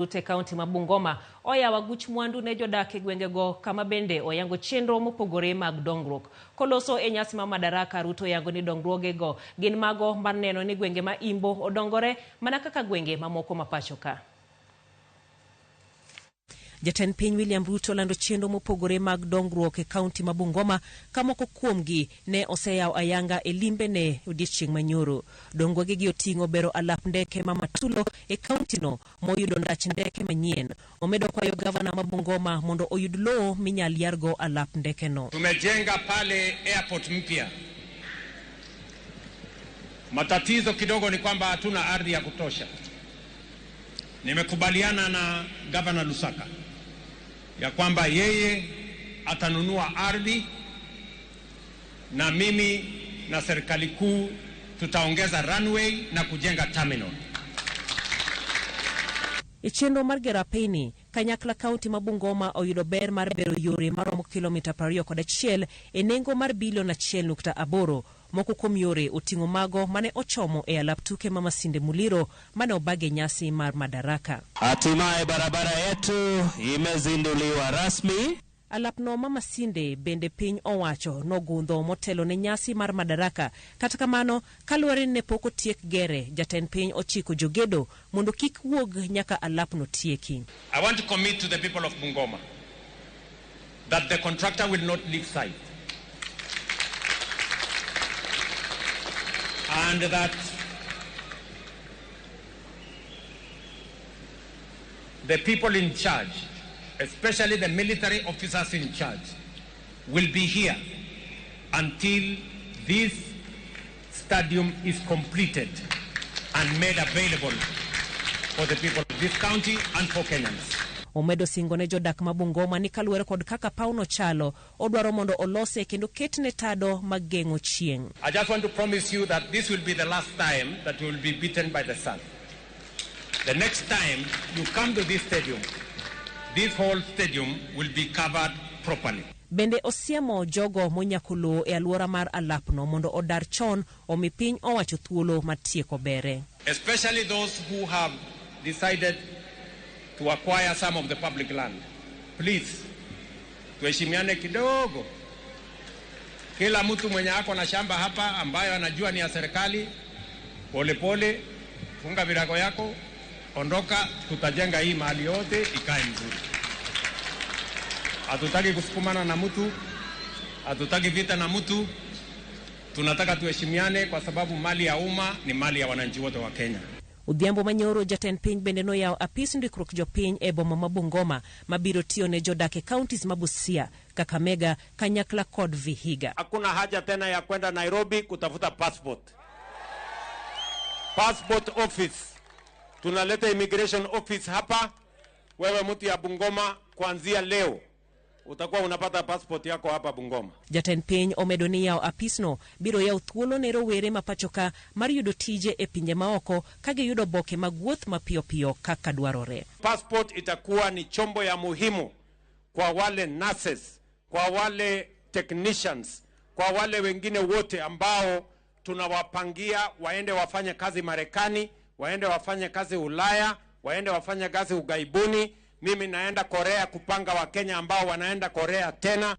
Ruto e kaunti ma Bungoma oyawo aguch mwandu ne jodak e gwengego kama bende oyango chenro mopogore mag dongruok. Koloso e nyasi ma Madaraka, Ruto oyango ni dongruogego gin mago mar neno ni gwenge ma Imbo odongore mana kaka gwenge mamoko ma pacho ka. Jatend piny William Ruto olando chenro mopogore mag dongruok e kaunti ma Bungoma ka moko kuomgi ne oseyawo ayanga e limbene odiechieng' manyoro. Dongruogegi oting'o bero alap ndeke ma Matulo e kauntino moyudo ndach ndeke manyien. Omedo kwayo gavana ma Bungoma mondo oyud lowo minyal yargo alap ndekeno. Tumejenga pale airport mpya. Matatizo kidogo ni kwamba hatuna ardhi ya kutosha. Nimekubaliana na gavana Lusaka ya kwamba yeye atanunua ardhi na mimi na serikali kuu tutaongeza runway na kujenga terminal. E chenro mar gero apeyni, kanyakla kaunti ma Bungoma oyudo ber mar bero yore maromo kilomita 21 e nengo mar bilion 1.8. Moko kuom yore oting'o mago mane ochomo e alap tuke ma Masinde Muliro mane obag e nyasi mar Madaraka. Hatimaye barabara yetu imezinduliwa rasmi. Alapno ma Masinde bende piny owacho nogundho motelo ne nyasi mar Madaraka. Kata kamano, kaluwore ni ne pok otiek gere, jatend piny ochiko jogedo mondo kik wuog nyaka alapno tieki. I want to commit to the people of Bungoma that the contractor will not leave site and that the people in charge, especially the military officers in charge, will be here until this stadium is completed and made available for the people of this county and for Kenyans. Omedo singo ne jodak ma Bungoma ni kaluwore kod kaka pawno chalo, odwaro mondo olose kendo ketne tado mag geng'o chieng'. I just want to promise you that this will be the last time that you will be beaten by the sun. The next time you come to this stadium, this whole stadium will be covered properly. Bende osiemo jogo monyako lowo e alwora mar alapno mondo odar chon omi piny owacho thuolo mar tieko bere. Especially those who have decided to acquire some of the public land. Please, tuheshimiane kidogo. Kila mtu mwenye ako na shamba hapa ambayo anajua ni ya serikali, polepole, funga virago yako, ondoka, tutajenga hii mahali yote ikae mzuri. Hatutaki kusukumana na mtu, hatutaki vita na mtu. Tunataka tuheshimiane kwa sababu mali ya umma ni mali ya wananchi wote wa Kenya. Odhiambo manyoro jatend piny bende noyawo apis ndikruok jopiny e boma ma Bungoma mabiro tiyo ne jodak e counties ma Busia, Kakamega, kanyakla kod Vihiga. Hakuna haja tena ya kwenda Nairobi kutafuta passport. Passport office. Tunaleta immigration office hapa. Wewe mtu ya Bungoma, kuanzia leo utakuwa unapata passport yako hapa Bungoma. Jatend piny omedo ni yawo apisno biro yawo thuolo ne rowere ma pachoka mar yudo tije e pinje maoko ka giyudo oboke mag wuoth mapiyo piyo kaka dwarore. Passport itakuwa ni chombo ya muhimu kwa wale nurses, kwa wale technicians, kwa wale wengine wote ambao tunawapangia waende wafanye kazi Marekani, waende wafanye kazi Ulaya, waende wafanye kazi ughaibuni. Mimi naenda Korea kupanga Wakenya ambao wanaenda Korea tena.